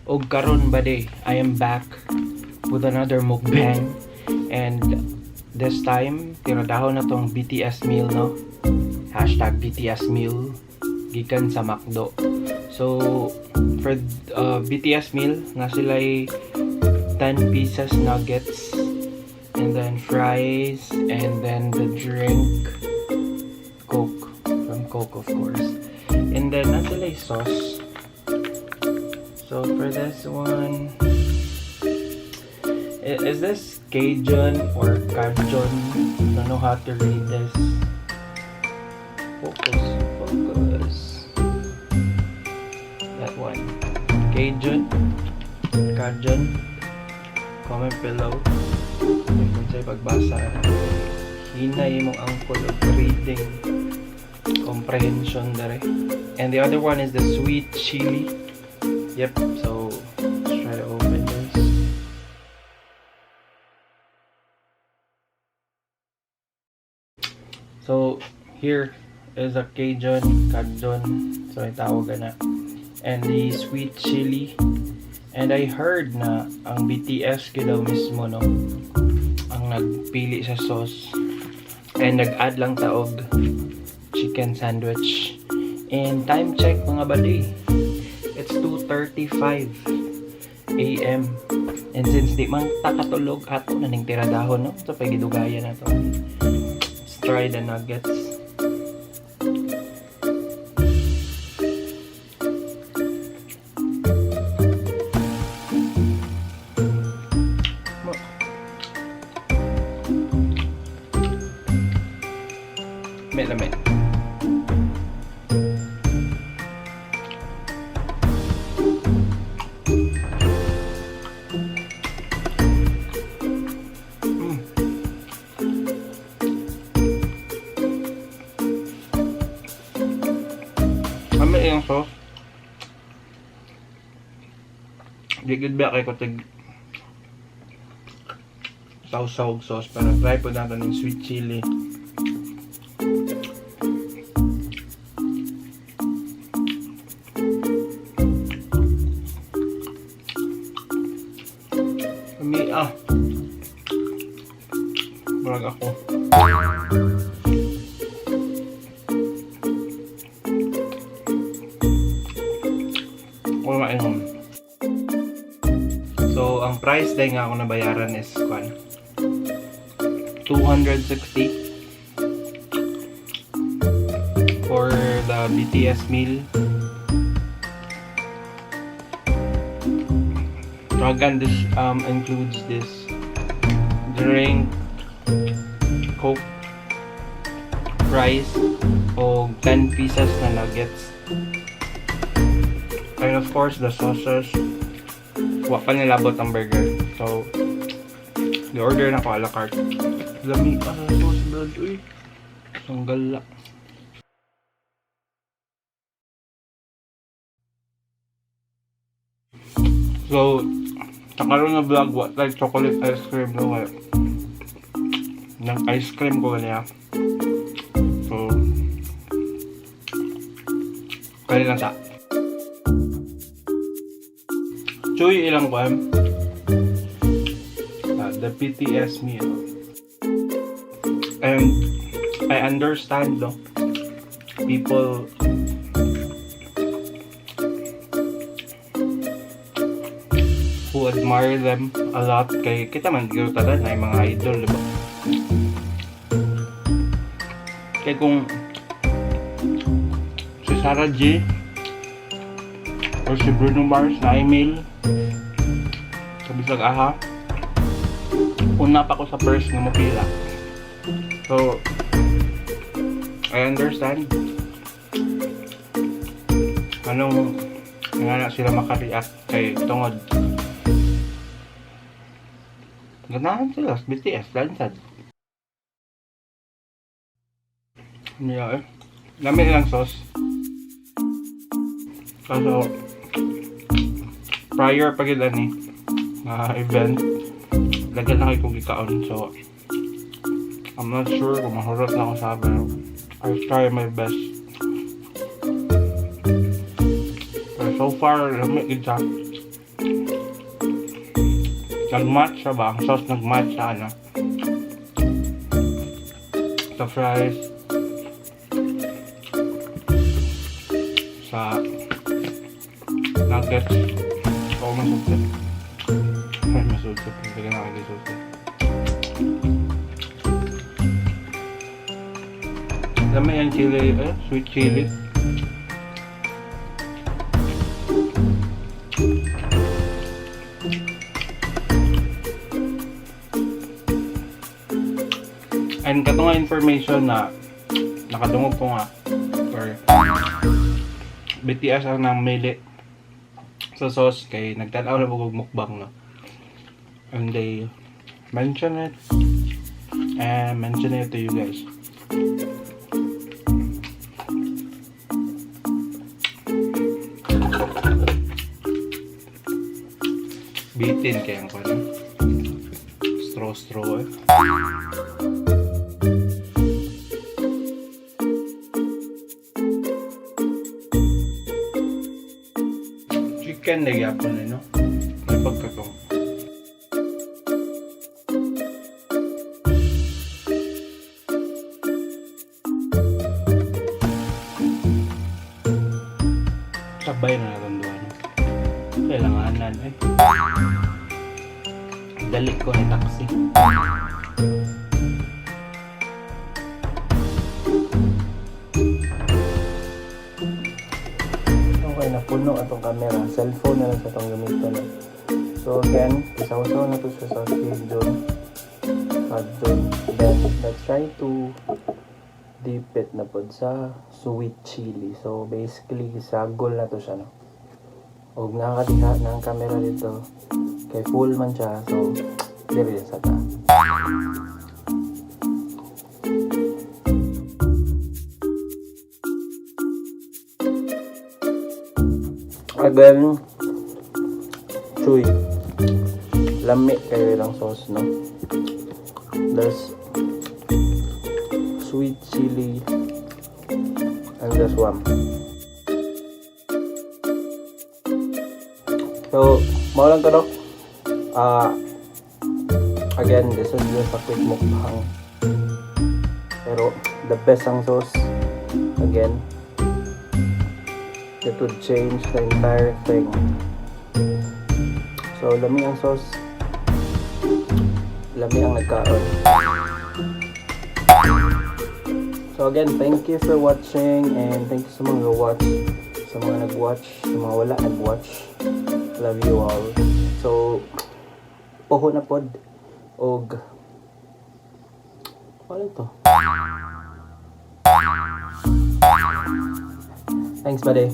Og karon bade, I am back with another mukbang and this time tiradahon na tong BTS meal, no? #BTSmeal gikan sa McDo. So for BTS meal na sila'y 10 pieces nuggets and then fries and then the drink, Coke, from Coke of course, and then naa sila'y sauce. So for this one, is this Cajun or Cajun? I don't know how to read this. Focus, focus. That one, Cajun, Cajun. Comment below if unsay pagbasa. Hinay imong angkol og reading comprehension dere. And the other one is the sweet chili. Yep, so let's try to open this. So here is a Cajun, Cajun, so ay tawag na. And the sweet chili. And I heard na ang BTS daw mismo, no, ang nagpili sa sauce. And nag-add lang ta og chicken sandwich. And time check, mga bali. It's 2:35 a.m. And since di man ta katulog, ato na ning tiradahon, no? So pagidugayan na to. Let's try the nuggets. Lami, lami. Lami yung sauce. Di gud ba kay ko tig sawsaw sauce, pero try po natin yung sweet chili. Lami ah. Murag ako. Wala mainom. So, ang price din nga ako nabayaran is kwan, 260 for the BTS meal. So again, this includes this drink, Coke, fries, o 10 pieces na nuggets. And of course, the sauces. Wa pa nilabot ang burger. So, the order na ko a la carte. Lami pa sa sauce, brad. Uy. Sanggala. So, sa karon na vlog, wa like chocolate ice cream, no, kaya ng ice cream ko niya. So, kaya lang ta. Chewy ilang kwan. The BTS meal. And I understand, no, people who admire them a lot kay kita man gyud tanan na mga idol, di ba? Kay kung si Sarah G or si Bruno Mars na email sa bisag aha, una pa ko sa first nga mopila. So I understand anong nga na sila makareact kay tungod ganahan sila sa BTS lansad niya eh. Lami lang sauce. Kaso prior pa gyud ani nga event, lagyan na kay kong gikaon, so I'm not sure kung mahurot na ako sa, pero I'll try my best. Pero so far, lami gid siya. Nag-match siya ba? Ang sauce nag-match sa ano? Sa fries. Sa nuggets. Oo, masudlot. Ay, masudlot. Hindi ka nakakisudlot. Alam mo yan, chili, eh, sweet chili. And kato nga information na nakadungog ko nga or BTS ang namili sa sauce kay nagtanaw na og mukbang, no, and they mention it and mention it to you guys. Bitin kaya ang kano straw straw eh. Chicken na gyapon eh, no? May pagkatong. Sabay na natin duha, no? Kailanganan eh. Dali ko ni taxi. Okay, napuno atong camera. Cellphone na lang sa atong gamiton. No? So again, isaw-saw na to siya sa Cajun. Cajun. Then, let's try to dip it na pod sa sweet chili. So basically, sagol na to siya, no? Og nakakadiha na ang camera dito. Kay full man siya. So, diri sa ta. Again, chewy. Lami kayo lang sauce, no? There's sweet chili and this one. So, mao lang to, no? Again, this is just a quick mukbang. Pero, the best ang sauce. Again, it would change the entire thing. So, lami ang sauce. Lami ang nagkaon. So again, thank you for watching and thank you sa mga watch, sa mga nag-watch, sa mga wala nag-watch. Love you all. So, poho na pod og wala to. Thanks, buddy.